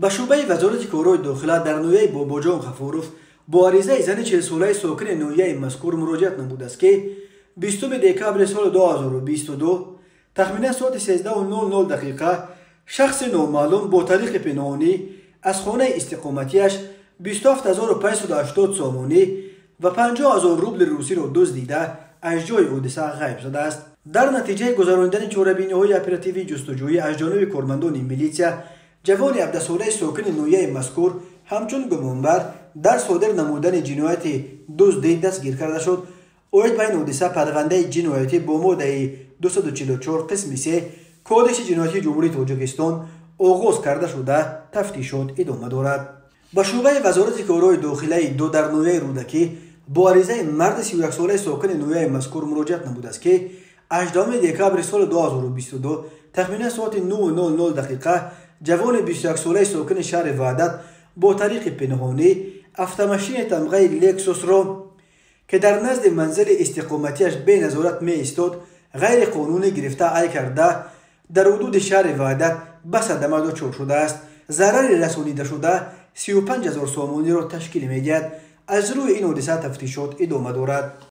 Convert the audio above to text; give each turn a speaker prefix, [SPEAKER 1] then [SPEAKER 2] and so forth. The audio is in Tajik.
[SPEAKER 1] Ба шӯъбаи Вазорати корҳои дохила дар ноҳияи Бобоҷон Ғафуров бо аризаи зани 40-солаи сокини ноҳияи мазкур муроҷиат намудааст, ки 20 декабри соли 2022 тахминан соати 13:00 дақиқа шахси номаълум бо тариқи пинҳонӣ аз хонаи истиқоматиаш 27580 сомонӣ ва 50 000 рубли русиро дуздида, аз ҷои ҳодиса ғайб задааст. Дар натиҷаи гузаронидани чорабиниҳои оперативии ҷустуҷӯӣ аз ҷониби кормандони милитсия, ҷавони 17-солаи сокини ноҳияи мазкур ҳамчун гумонбар дар содир намудани ҷинояти дуздӣ дастгир карда шуд. Оид ба ин ҳодиса парвандаи ҷиноятӣ бо моддаи 244 қисми 3 Кодекси ҷиноятии Ҷумҳурии Тоҷикистон оғоз карда шуда, тафтишот идома дорад. Ба шӯъбаи Вазорати корҳои дохилаи ду дар ноҳияи Рӯдакӣ бо аризаи марди 31-солаи сокини ноҳияи мазкур муроҷиат намудааст, ки 18 декабри соли 2022 тахминан соати 9:00 дақиқа ҷавони 21-солаи сокини шаҳри Ваҳдат бо тариқи пинҳонӣ автомашини тамғаи Лексусро, ки дар назди манзили истиқоматиаш беназорат меистод, ғайриқонунӣ гирифта ай карда, дар ҳудуди шаҳри Ваҳдат ба садама дучор шудааст. Зарари расонидашуда 35 000 сомониро ташкил медиҳад. Аз рӯи ин ҳодиса тафтишот идома дорад.